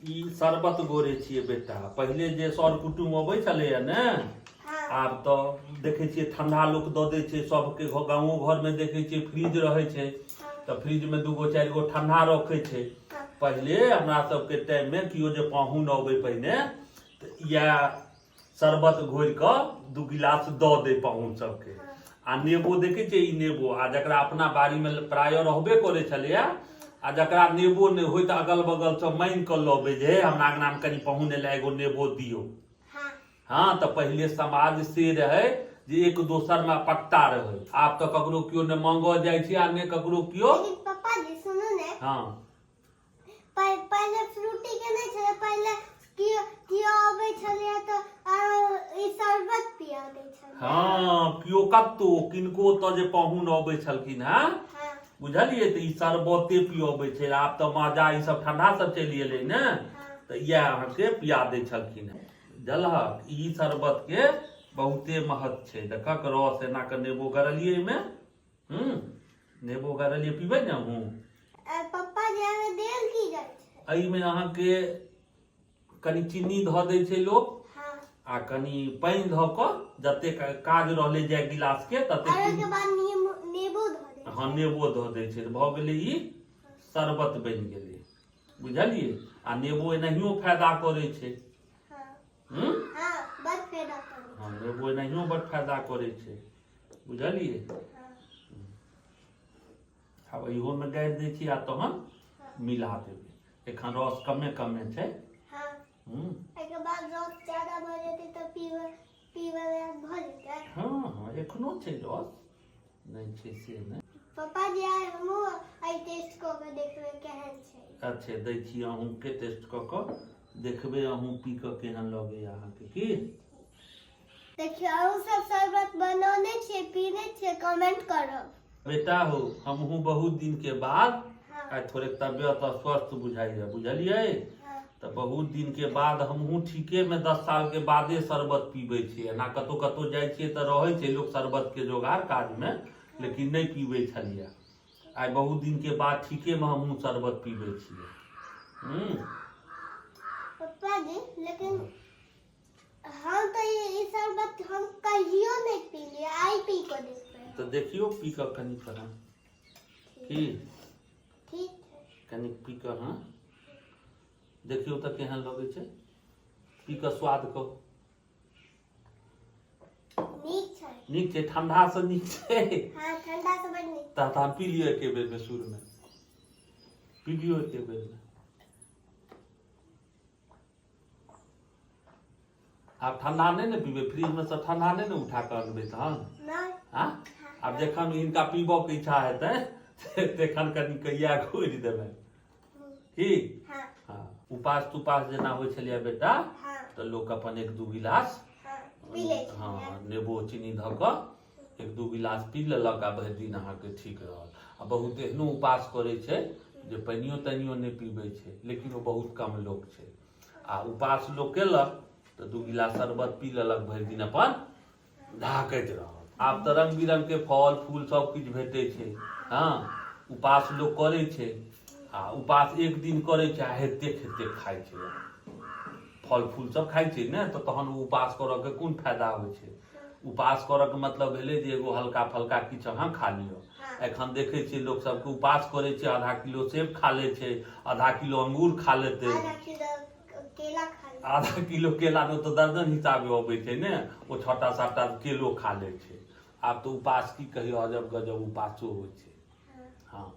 ई शरबत गोरे छियै बेटा। पहिले जे सर कुटुम अबै छलैया ने, आब तऽ देखै छियै ठंडा लोक दऽ दै छै सबके। गाँवो घरमे देखै छियै फ्रिज रहै छै, तऽ फ्रिजमे 2 गो 4 गो ठंडा रखै छै। पहिले हमरा सबके टाइममे केओ जे पाहुन अबै पहिने, तऽ इएह शरबत घोरि कऽ 2 गिलास दऽ दै पाहुन सबके। आ नेबो देखै छियै, ई नेबो, आ जकरा अपना बाड़ीमे प्रायः रहबे करै छलैया, आ जकरा नेबो नहि होय तऽ अगल बगलसँ मांगि कऽ लबै जे हे, हमरा अङ्गनामे कनि पाहुन एलै, एगो नेबो दियौ। हँ, तऽ पहिले समाज से रहै जे एक दोसरमे पट्टा रहै। आब तऽ ककरो केओ ने मांगऽ जाइ छै आ ने ककरो केओ। लेकिन पप्पा जी, सुनू ने। हँ। पहिले फ्रूटी के नहि छलै। पहिले कियो कियो अबै छलै तऽ ई शरबत पिया दै छलै। हँ, केओ कतौ किनको ओतऽ जे पाहुन अबै छलखिन हेँ, बुझलियै, तऽ ई शरबते पियबै छै। आब तऽ माजा ई सब ठंडा सब चलि एलै ने। तऽ इएह अहाँके पिया दै छलखिन हेँ। बुझलहक, ई शरबत के बहुते महत्व छै। देखक, रस एना कऽ नेबो गरलियै एहिमे। नेबो गरलियै, पीबै ने अहूँ। पप्पा जी, एहिमे देल की जाइ छै? एहिमे अहाँके कनि चीनी धऽ दै छै लोक आ कनि पानि धऽ कऽ, जतेक काज रहलै जाय गिलास के ततेक। और ओहिके बाद नेबो धऽ दै। हँ, नेबो धऽ दै छै, भऽ गेलै, ई शरबत बनि गेलै, बुझलियै? आ नेबो एनाहियो फायदा करै छै। हूँ। हँ, बड फायदा करै। हँ, नेबो एनाहियो बड फायदा करै छै, बुझलियै? आब इहोमे गाड़ि दै छी आ तहन मिला देबै। एखन रस कमे कमे छै। एहिके बाद रस ज्यादा भऽ जेतै तऽ पीबै पीबै लायक भऽ जेतै। हँ, एखनो छै रस, नहि छै से नहि। पप्पा जी, आइ हमहूँ आइ टेस्ट कऽ के देखबै केहन छै। अच्छे, दै छी अहूँके, टेस्ट कऽ कऽ देखबै अहूँ पी कऽ केहन लगैया अहाँके की। देखियौ, अहूँ सब शरबत बनौने छियै, पीने छियै? कमेंट करब। बेटा हो, हमहूँ बहुत दिन के बाद, आइ थोड़े तबियत अस्वस्थ बुझाइया, बुझलियै? तऽ बहुत दिन के बाद हमहूँ ठीके में 10 साल के बादे शरबत पीबै छियै। एना कतहु कतहु जाइ छियै तऽ रहै छै लोक शरबत के जोगाड़ काज मे, लेकिन नहि पीबै छलियै। आइ बहुत दिन के बाद ठीके में हमहूँ शरबत पीबै छियै। पप्पा जी, लेकिन हम तऽ ई शरबत हम कहियो नहि पीलियै, आइ पी कऽ देखबै। तऽ देखियौ पी कऽ कनि तहन की। ठीक छै। कनि पी कऽ, हँ, देखियौ तऽ केहन लगै छै। पी कऽ स्वाद कहू। नीक छै। नीक छै? ठंडा से नीक छै? हँ, ठंडा से बड नीक। तऽ तहन पी लियौ एके बेरमे, सुरमे पी लियौ एके बेरमे। आब ठंडा नहि ने पीबै? फ्रिजमे सँ ठंडा नहि ने उठा कऽ अनबै तहन? नहि। आँ, आब जखन हिनका पीबऽ के इच्छा हेतै तखन कनि कहिया घोरि देबै की। हँ। हँ, उपास तुपास जेना होइ छलैए बेटा, तऽ लोक अपन 1-2 गिलास पी लै छलैए। हँ, नेबो चीनी धऽ कऽ 1-2 गिलास पी लेलक आ भरि दिन अहाँके ठीक रहल। आ बहुत एहनो उपास करै छै जे पानियो तानियो नहि पीबै छै, लेकिन ओ बहुत कम लोक छै। आ उपास लोक केलक तऽ 2 गिलास शरबत पी लेलक, भरि दिन अपन ढाकैत रहल। आब तऽ रंग बिरंग के फल फूल सब किछु भेटै छै। हँ, उपास लोक करै छै आ उपास एक दिन करै छै आ हेतेक हेतेक खाइ छै, फल फूल सब खाइ छै ने, तऽ तहन ओ उपास करऽ के कोन फायदा होइ छै? उपास करऽ के मतलब भेलै जे एगो हल्का फल्का किछु अहाँ खा लिअ। एखन देखै छियै लोक सबके उपास करै छै, आधा किलो सेब खा लै छै, आधा किलो अंगूर खा लेतै। आधा किलो केला खा ले। आधा किलो केला ने तऽ दर्जन हिसाबे अबै छै ने, ओ छटा सातटा केलो खा लै छै। आब तऽ उपास की कहियो, अजब गजब उपासो होइ छै। हँ।